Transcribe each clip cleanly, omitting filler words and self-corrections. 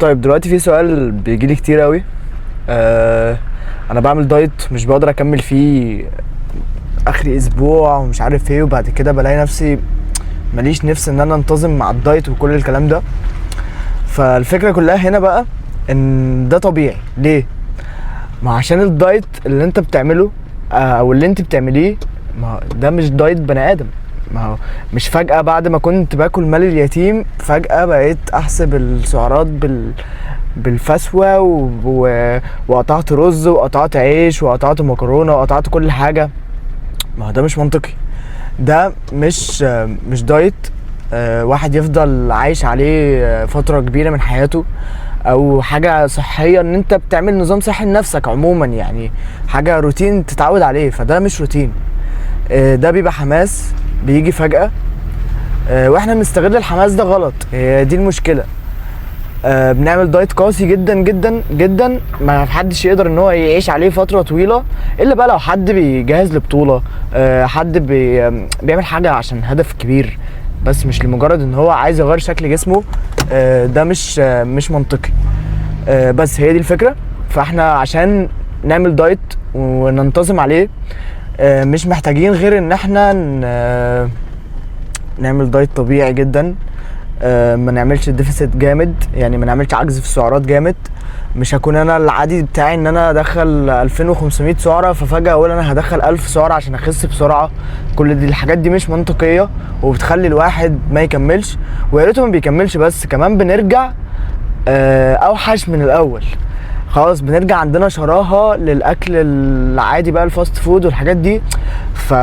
طيب دلوقتي في سؤال بيجيلي كتير قوي. آه انا بعمل diet مش بقدر اكمل فيه اخر اسبوع ومش عارف ايه، وبعد كده بلاقي نفسي ماليش نفس ان انا انتظم مع ال diet وكل الكلام ده. فالفكرة كلها هنا بقى ان ده طبيعي. ليه؟ ما عشان ال diet اللي انت بتعمله او اللي انت بتعمليه، ما ده مش diet بني ادم. ما هو مش فجأة بعد ما كنت باكل مال اليتيم فجأة بقيت احسب السعرات بالفسوة وقطعت رز وقطعت عيش وقطعت مكرونة وقطعت كل حاجة. ما هو ده مش منطقي، ده مش diet واحد يفضل عايش عليه فترة كبيرة من حياته، او حاجة صحية ان انت بتعمل نظام صحي لنفسك عموما، يعني حاجة روتين تتعود عليه. فده مش روتين، ده بيبقى حماس بيجي فجأة، واحنا بنستغل الحماس ده غلط. هي دي المشكلة. بنعمل diet قاسي جدا جدا جدا، ما حدش يقدر ان هو يعيش عليه فترة طويلة، الا بقى لو حد بيجهز لبطولة، حد بيعمل حاجة عشان هدف كبير، بس مش لمجرد ان هو عايز يغير شكل جسمه. ده مش منطقي. بس هي دي الفكرة. فاحنا عشان نعمل diet وننتظم عليه، مش محتاجين غير ان احنا نعمل diet طبيعي جدا، ما نعملش deficit جامد، يعني ما نعملش عجز في السعرات جامد. مش هكون انا العادي بتاعي ان انا ادخل 2500 سعره ففجاه اقول انا هدخل 1000 سعره عشان اخس بسرعة. كل دي الحاجات دي مش منطقية وبتخلي الواحد ما يكملش، ويا ريته ما بيكملش، بس كمان بنرجع اوحش من الاول خلاص. بنرجع عندنا شراهه للاكل العادي بقى، ال fast food والحاجات دي. ف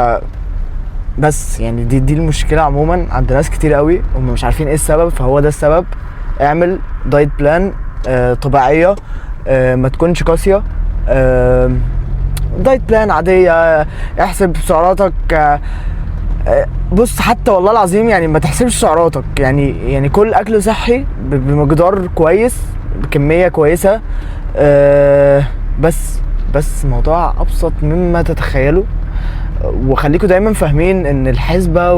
بس يعني دي المشكلة عموما عند ناس كتير قوي، هم مش عارفين ايه السبب، فهو ده السبب. اعمل diet plan طبيعيه، ما تكونش قاسيه، diet plan عاديه، احسب سعراتك. بص حتى والله العظيم يعني ما تحسبش سعراتك، يعني كل اكل صحي بمقدار كويس، بكمية كويسه، بس الموضوع ابسط مما تتخيلوا. وخليكم دايما فاهمين ان الحسبة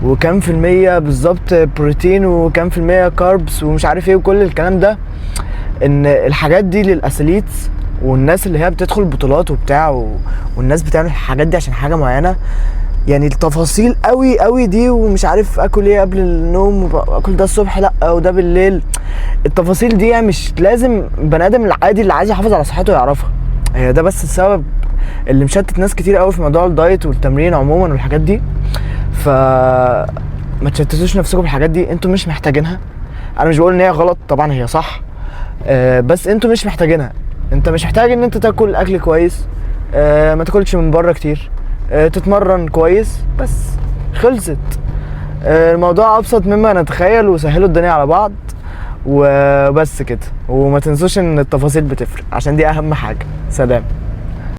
وكم في المية بالظبط بروتين وكم في المية carbs ومش عارف ايه وكل الكلام ده، ان الحاجات دي لل athletes والناس اللي هي بتدخل بطولات وبتاع والناس بتعمل الحاجات دي عشان حاجة معينة. يعني التفاصيل قوي قوي دي، ومش عارف اكل ايه قبل النوم واكل ده الصبح لا وده بالليل، التفاصيل دي يعني مش لازم بني ادم العادي اللي عايز يحافظ على صحته يعرفها. هي ده بس السبب اللي مشتت ناس كتير قوي في موضوع ال diet والتمرين عموما والحاجات دي. ف ما تشتتوش نفسكم بالحاجات دي، انتوا مش محتاجينها. انا مش بقول ان هي غلط، طبعا هي صح، بس انتوا مش محتاجينها. انت مش محتاج ان انت تاكل اكل كويس، ما تاكلش من بره كتير، تتمرن كويس، بس خلصت. الموضوع ابسط مما نتخيل، وسهلوا الدنيا على بعض وبس كده. وما تنسوش ان التفاصيل بتفرق، عشان دي اهم حاجة. سلام.